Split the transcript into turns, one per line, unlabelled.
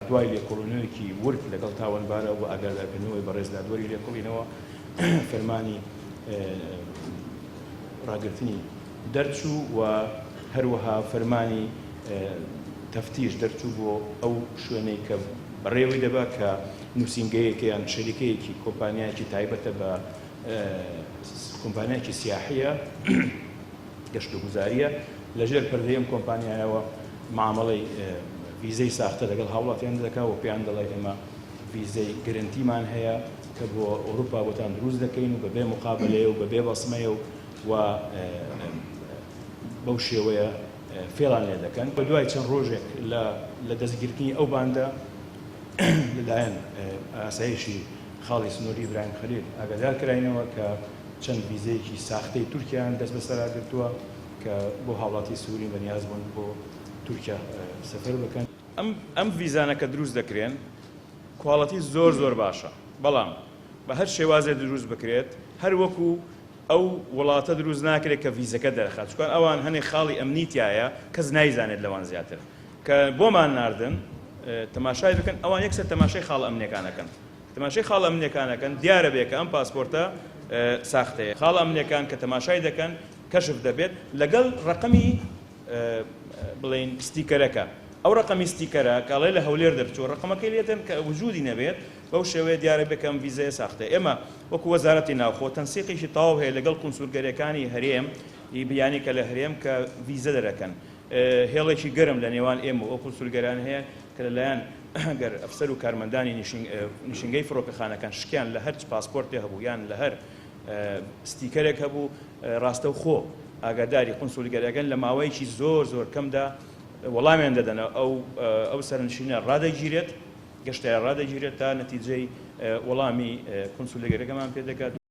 دوای لێکۆڵینەوەیەکی ورد لەگەڵ تاوانبارە و ئاگادارکردنەوەی بەڕێز دادوەری لێکۆڵینەوە فەرمانی ڕاگرتنی دەرچوو و هەروەها فەرمانی تەفتیش دەرچوو بۆ ئەو شوێنەی کە بەڕێوەی دەبا کە نووسینگەیەکە یان شەریکەیەکی کۆمپانیایەکی تایبەتە بە کۆمپانیایەکی سیاحیە گەشتوگوزارییە، لەژێر پەردەی ئەم کۆمپانیایەوە مامەڵەی ڤیزەی ساختە لەگەڵ هاوڵاتیان دەکا و پێیان دەڵێ ئێمە ڤیزەی گرنتیمان هەیە کە بۆ ئەوروپا بۆتان دروست دەکەین و بەبێ مقابلەیە و بەبێ بەسمەیە و و بەو شێوەیە فێڵان لێ دەکەن. بە دوای چەند ڕۆژێک لە لە دەستگیرکردنی ئەو باندە لەلایەن ئاسایشی خاڵی سنووری ئیبراهیم خەلیل ئاگادار کراینەوە کە چەند ڤیزەیەکی ساختەی تورکیایان دەست بەسەرا گرتووە کە بۆ هاوڵاتی سوورین بە نیاز بوون بۆ تورکیا سەفەر بکەن. ئەم ئەم ڤیزانە کە دروست دەکرێن quality زۆر زۆر باشە بەڵام بە هەر شێوازێ دروست بکرێت هەر وەکو ئەو وڵاتە دروست ناکرێت کە ڤیزەکە دەرخات چونکە ئەوان هەنێ خاڵی ئەمنی تیایە کەس نایزانێت لەوان زیاتر کە بۆمان ناردن تەماشای بکەن ئەوان یەکسەر تەماشای خاڵە ئەمنیەکان ئەکەن. تەماشای خاڵە ئەمنیەکان ئەکەن دیارە بێ کە ئەم پاسپۆرتە ساختەیە خاڵە ئەمنیەکان کە تەماشای دەکەن کەشف دەبێت لەگەڵ ڕەقەمی بڵێین ستیکەرەکە ئەو ڕەقەمی ستیکەرە کە ئەڵێ لە هەولێر دەرچووە ڕەقەمەکەی لێدەن کە وجودی نەبێت بەو شێوەیە دیارە بێ کە ئەم ڤیزەیە ساختەیە ئێمە وەکو وەزارەتی ناوخۆ تەنسیقێکی تەواو هەیە لەگەڵ کونسولگەریەکانی هەرێم ی بیانی کە لە هەرێم کە ڤیزە دەرەکەن هێڵێکی گەرم لە نێوان ئێمە و ئەو کونسولگەرانە هەیە کە لەلایەن گەر ئەفسەر و کارمەندانی نیشینگەی فڕۆکەخانەکان شکیان لە هەر پاسپۆرتێ هەبوو یان لە هەر ستیکەرێک هەبوو ڕاستەوخۆ ئاگاداری قونسولگەریەکەن لە ماوەیەکی زۆر زۆر کەمدا وەڵامیان دەدەنەوە ئەو ئەو سەرنشینە ڕادەگیرێت گەشتیار ڕادەگیرێت تا نەتیجەی وەڵامی قونسولگەریەکەمان پێ دەگات.